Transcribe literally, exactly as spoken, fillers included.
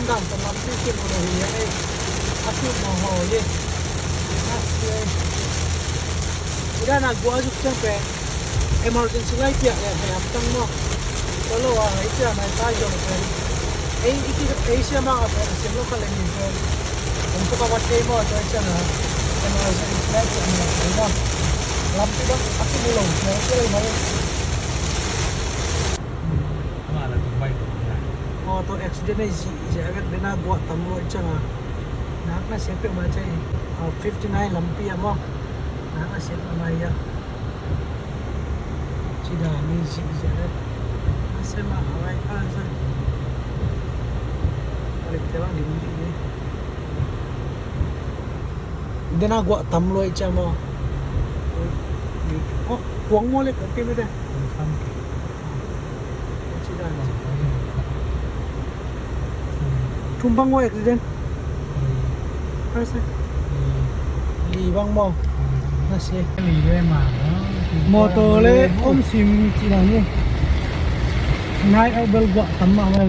Tam tam lampi kim lo hi ei. A kim mo ho ye. Ina guah zuk ciang pen emergency light piak le hei am tang maw. Tua lo a hei ciang hei ta zong pen ei i ki ei siam a pen a siam lo kha le ni pen. Om pu ka vat ei maw tua ciang a emergency light piak ni a pen maw. Lampi bang a kim lo cia cia lo maw. Ama la tung bai tung na. Auto accident ei zi zi a vek dena guah tam lo ciang a. Nak na siam pek ma ciang a fifty nine lampi a maw. Nak na siam a mai a. Ci da ni zi zi a vek. Na siam a a mai a sa. A lek te lang dim dim ni. Dena guah tam lo ciang maw. Kuang maw lek a kim i te. Thum bang maw accident. Li bang maw. Na si. Motor le om sim ci dan ni. Nai a bel guah tam mah maw.